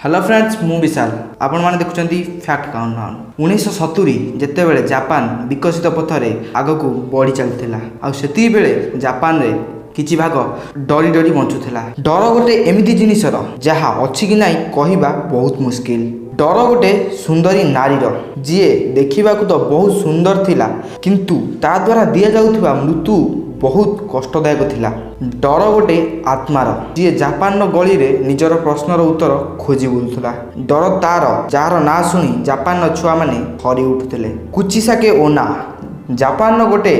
Hello friends, ମୁଁ ବିଶାଲ। ଆପଣମାନେ ଦେଖୁଛନ୍ତି ଫ୍ୟାକ୍ଟ କାଉଣ୍ଟଡାଉନ୍। 1970, ଯେତେବେଳେ ଜାପାନ ବିକଶିତ ପଥରେ ଆଗକୁ ବଢ଼ି ଚାଲିଥିଲା, ଆଉ ସେତିକି ବେଳେ ଜାପାନରେ କିଛି ଭାଗ ଡରି ଡରି ବଞ୍ଚୁଥିଲା। ଡର ଗୋଟେ ଏମିତି ଜିନିଷର, ଯାହା ଅଛି କି ନାହିଁ କହିବା ବହୁତ ମୁସ୍କିଲ। ଡର ଗୋଟେ ସୁନ୍ଦରୀ ନାରୀର, ଯିଏ ଦେଖିବାକୁ ତ ବହୁତ ସୁନ୍ଦର ଥିଲା, କିନ୍ତୁ ତା ଦ୍ୱାରା ଦିଆଯାଉଥିବା ମୃତ୍ୟୁ ବହୁତ କଷ୍ଟଦାୟକ ଥିଲା। ଡର ଗୋଟେ ଆତ୍ମାର, ଯିଏ ଜାପାନର ଗଳିରେ ନିଜର ପ୍ରଶ୍ନର ଉତ୍ତର ଖୋଜି ବୁଲୁଥିଲା। ଡର ତାର, ଯାହାର ନାଁ ଶୁଣି ଜାପାନର ଛୁଆମାନେ ଥରି ଉଠୁଥିଲେ। କୁଚିସାକେ ଓନା। ଜାପାନର ଗୋଟେ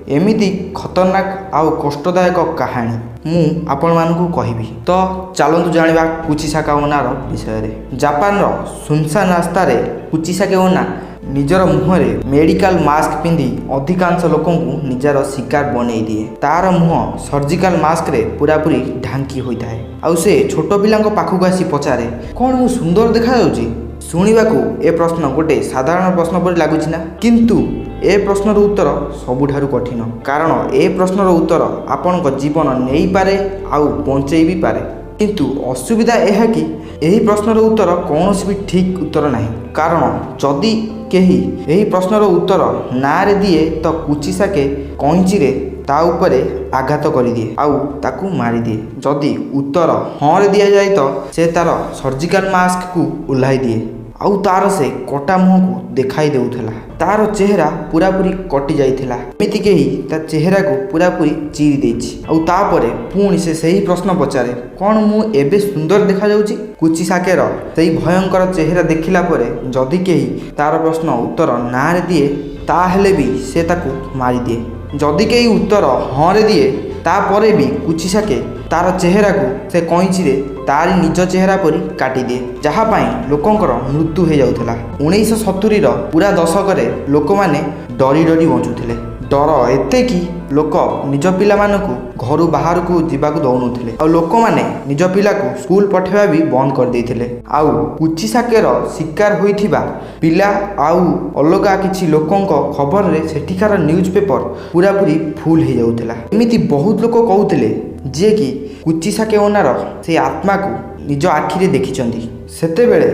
ଏମିତି ଖତରନାକ ଆଉ କଷ୍ଟଦାୟକ କାହାଣୀ ମୁଁ ଆପଣମାନଙ୍କୁ କହିବି। ତ ଚାଲନ୍ତୁ ଜାଣିବା କୁଚିସାକା ଓନାର ବିଷୟରେ। ଜାପାନର ସୁନସାନ ରାସ୍ତାରେ କୁଚିସାକେ ଓନା ନିଜର ମୁହଁରେ ମେଡ଼ିକାଲ ମାସ୍କ ପିନ୍ଧି ଅଧିକାଂଶ ଲୋକଙ୍କୁ ନିଜର ଶିକାର ବନେଇ ଦିଏ। ତାର ମୁହଁ ସର୍ଜିକାଲ ମାସ୍କରେ ପୁରାପୁରି ଢାଙ୍କି ହୋଇଥାଏ ଆଉ ସେ ଛୋଟ ପିଲାଙ୍କ ପାଖକୁ ଆସି ପଚାରେ, "କ'ଣ ମୁଁ ସୁନ୍ଦର ଦେଖାଯାଉଛି?" ଶୁଣିବାକୁ ଏ ପ୍ରଶ୍ନ ଗୋଟେ ସାଧାରଣ ପ୍ରଶ୍ନ ପରି ଲାଗୁଛି ନା? କିନ୍ତୁ ଏ ପ୍ରଶ୍ନର ଉତ୍ତର ସବୁଠାରୁ କଠିନ, କାରଣ ଏ ପ୍ରଶ୍ନର ଉତ୍ତର ଆପଣଙ୍କ ଜୀବନ ନେଇପାରେ ଆଉ ବଞ୍ଚେଇ ବି ପାରେ। କିନ୍ତୁ ଅସୁବିଧା ଏହା କି ଏହି ପ୍ରଶ୍ନର ଉତ୍ତର କୌଣସି ବି ଠିକ୍ ଉତ୍ତର ନାହିଁ, କାରଣ ଯଦି କେହି ଏହି ପ୍ରଶ୍ନର ଉତ୍ତର ନାଁରେ ଦିଏ ତ କୁଚିସାକେ କଇଁଚିରେ ତା ଉପରେ ଆଘାତ କରିଦିଏ ଆଉ ତାକୁ ମାରିଦିଏ। ଯଦି ଉତ୍ତର ହଁରେ ଦିଆଯାଏ ତ ସେ ତାର ସର୍ଜିକାଲ ମାସ୍କକୁ ଓହ୍ଲାଇ ଦିଏ ଆଉ ତାର ସେ କଟା ମୁହଁକୁ ଦେଖାଇ ଦେଉଥିଲା। ତାର ଚେହେରା ପୁରାପୁରି କଟି ଯାଇଥିଲା, ଏମିତି କେହି ତା ଚେହେରାକୁ ପୁରାପୁରି ଚିରି ଦେଇଛି। ଆଉ ତାପରେ ପୁଣି ସେ ସେହି ପ୍ରଶ୍ନ ପଚାରେ, "କ'ଣ ମୁଁ ଏବେ ସୁନ୍ଦର ଦେଖାଯାଉଛି?" କୁଚିସାକେର ସେଇ ଭୟଙ୍କର ଚେହେରା ଦେଖିଲା ପରେ ଯଦି କେହି ତାର ପ୍ରଶ୍ନ ଉତ୍ତର ନାଁରେ ଦିଏ, ତାହେଲେ ବି ସେ ତାକୁ ମାରିଦିଏ। ଯଦି କେହି ଉତ୍ତର ହଁରେ ଦିଏ, ତାପରେ ବି କୁଚିସାକେ ତାର ଚେହେରାକୁ ସେ କଇଁଚିରେ ତାରି ନିଜ ଚେହେରା ପରି କାଟିଦିଏ, ଯାହା ପାଇଁ ଲୋକଙ୍କର ମୃତ୍ୟୁ ହୋଇଯାଉଥିଲା। 1970ର ପୁରା ଦଶକରେ ଲୋକମାନେ ଡରି ଡରି ବଞ୍ଚୁଥିଲେ। ଡର ଏତେ କି ଲୋକ ନିଜ ପିଲାମାନଙ୍କୁ ଘରୁ ବାହାରକୁ ଯିବାକୁ ଦେଉନଥିଲେ ଆଉ ଲୋକମାନେ ନିଜ ପିଲାକୁ ସ୍କୁଲ ପଠାଇବା ବି ବନ୍ଦ କରିଦେଇଥିଲେ। ଆଉ କୁଚିସାକେର ଶିକାର ହୋଇଥିବା ପିଲା ଆଉ ଅଲଗା କିଛି ଲୋକଙ୍କ ଖବରରେ ସେଠିକାର ନ୍ୟୁଜ୍ ପେପର ପୁରାପୁରି ଫୁଲ୍ ହେଇଯାଉଥିଲା। ଏମିତି ବହୁତ ଲୋକ କହୁଥିଲେ, ଯିଏକି କୁଚିସାକେ ଓନାର ସେଇ ଆତ୍ମାକୁ ନିଜ ଆଖିରେ ଦେଖିଛନ୍ତି। ସେତେବେଳେ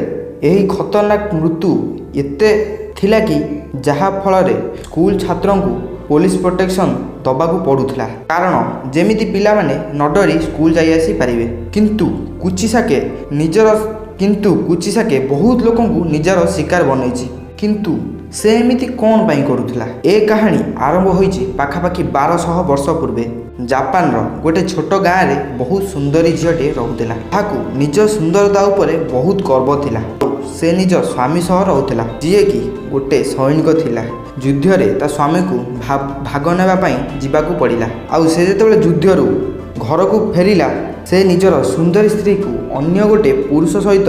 ଏହି ଖତରନାକ ମୃତ୍ୟୁ ଏତେ ଥିଲା କି ଯାହା ଫଳରେ ସ୍କୁଲ ଛାତ୍ରଙ୍କୁ ପୋଲିସ ପ୍ରୋଟେକ୍ସନ୍ ଦେବାକୁ ପଡ଼ୁଥିଲା, କାରଣ ଯେମିତି ପିଲାମାନେ ନ ଡରି ସ୍କୁଲ ଯାଇ ଆସିପାରିବେ। କିନ୍ତୁ କୁଚିସାକେ ବହୁତ ଲୋକଙ୍କୁ ନିଜର ଶିକାର ବନେଇଛି। କିନ୍ତୁ ସେ ଏମିତି କ'ଣ ପାଇଁ କରୁଥିଲା? ଏ କାହାଣୀ ଆରମ୍ଭ ହୋଇଛି ପାଖାପାଖି 1200 ବର୍ଷ ପୂର୍ବେ। ଜାପାନର ଗୋଟେ ଛୋଟ ଗାଁରେ ବହୁତ ସୁନ୍ଦରୀ ଝିଅଟିଏ ରହୁଥିଲା, ତାହାକୁ ନିଜ ସୁନ୍ଦରତା ଉପରେ ବହୁତ ଗର୍ବ ଥିଲା। ଆଉ ସେ ନିଜ ସ୍ୱାମୀ ସହ ରହୁଥିଲା, ଯିଏକି ଗୋଟେ ସୈନିକ ଥିଲା। ଯୁଦ୍ଧରେ ତା ସ୍ୱାମୀକୁ ଭାଗ ନେବା ପାଇଁ ଯିବାକୁ ପଡ଼ିଲା। ଆଉ ସେ ଯେତେବେଳେ ଯୁଦ୍ଧରୁ ଘରକୁ ଫେରିଲା, ସେ ନିଜର ସୁନ୍ଦରୀ ସ୍ତ୍ରୀକୁ ଅନ୍ୟ ଗୋଟେ ପୁରୁଷ ସହିତ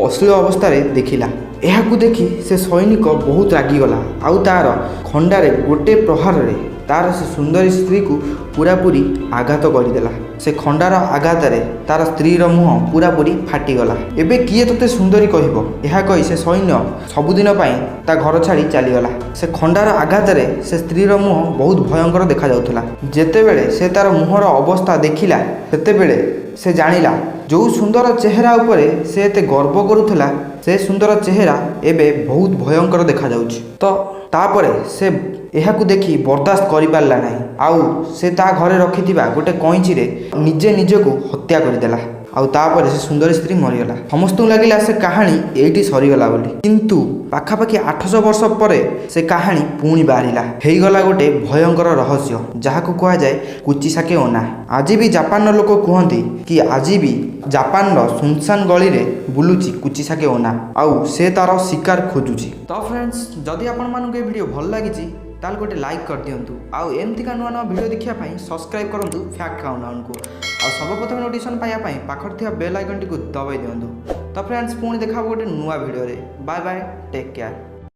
ଅଶ୍ଳୀଳ ଅବସ୍ଥାରେ ଦେଖିଲା। ଏହାକୁ ଦେଖି ସେ ସୈନିକ ବହୁତ ରାଗିଗଲା ଆଉ ତାର ଖଣ୍ଡାରେ ଗୋଟେ ପ୍ରହାରରେ ତାର ସେ ସୁନ୍ଦରୀ ସ୍ତ୍ରୀକୁ ପୁରାପୁରି ଆଘାତ କରିଦେଲା। ସେ ଖଣ୍ଡାର ଆଘାତରେ ତାର ସ୍ତ୍ରୀର ମୁହଁ ପୁରାପୁରି ଫାଟିଗଲା। "ଏବେ କିଏ ତୋତେ ସୁନ୍ଦରୀ କହିବ?" ଏହା କହି ସେ ସୈନ୍ୟ ସବୁଦିନ ପାଇଁ ତା ଘର ଛାଡ଼ି ଚାଲିଗଲା। ସେ ଖଣ୍ଡାର ଆଘାତରେ ସେ ସ୍ତ୍ରୀର ମୁହଁ ବହୁତ ଭୟଙ୍କର ଦେଖାଯାଉଥିଲା। ଯେତେବେଳେ ସେ ତାର ମୁହଁର ଅବସ୍ଥା ଦେଖିଲା, ସେତେବେଳେ ସେ ଜାଣିଲା, ଯେଉଁ ସୁନ୍ଦର ଚେହେରା ଉପରେ ସେ ଏତେ ଗର୍ବ କରୁଥିଲା, ସେ ସୁନ୍ଦର ଚେହେରା ଏବେ ବହୁତ ଭୟଙ୍କର ଦେଖାଯାଉଛି। ତ ତାପରେ ସେ ଏହାକୁ ଦେଖି ବରଦାସ୍ତ କରିପାରିଲା ନାହିଁ ଆଉ ସେ ତା ଘରେ ରଖିଥିବା ଗୋଟେ କଇଁଚିରେ ନିଜେ ନିଜକୁ ହତ୍ୟା କରିଦେଲା। ଆଉ ତାପରେ ସେ ସୁନ୍ଦରୀ ସ୍ତ୍ରୀ ମରିଗଲା। ସମସ୍ତଙ୍କୁ ଲାଗିଲା ସେ କାହାଣୀ ଏଇଠି ସରିଗଲା ବୋଲି, କିନ୍ତୁ ପାଖାପାଖି 800 ବର୍ଷ ପରେ ସେ କାହାଣୀ ପୁଣି ବାହାରିଲା। ହେଇଗଲା ଗୋଟେ ଭୟଙ୍କର ରହସ୍ୟ, ଯାହାକୁ କୁହାଯାଏ କୁଚିସାକେ ଓନା। ଆଜି ବି ଜାପାନର ଲୋକ କୁହନ୍ତି କି ଆଜି ବି ଜାପାନର ସୁନସାନ ଗଳିରେ ବୁଲୁଛି କୁଚିସାକେ ଓନା ଆଉ ସେ ତାର ଶିକାର ଖୋଜୁଛି। ତ ଫ୍ରେଣ୍ଡସ୍, ଯଦି ଆପଣମାନଙ୍କୁ ଏ ଭିଡ଼ିଓ ଭଲ ଲାଗିଛି, ତାହେଲେ ଗୋଟେ ଲାଇକ୍ କରିଦିଅନ୍ତୁ ଆଉ ଏମିତିକା ନୂଆ ନୂଆ ଭିଡ଼ିଓ ଦେଖିବା ପାଇଁ ସବସ୍କ୍ରାଇବ୍ କରନ୍ତୁ ଫ୍ୟାକ୍ଟ କାଉଣ୍ଟଡାଉନକୁ। ଆଉ ସର୍ବପ୍ରଥମେ ନୋଟିଫିକେସନ୍ ପାଇବା ପାଇଁ ପାଖରେ ଥିବା ବେଲ୍ ଆଇକନ୍ଟିକୁ ଦବାଇ ଦିଅନ୍ତୁ। ତ ଫ୍ରେଣ୍ଡସ୍, ପୁଣି ଦେଖା ହେବ ଗୋଟେ ନୂଆ ଭିଡ଼ିଓରେ। Bye bye, take care.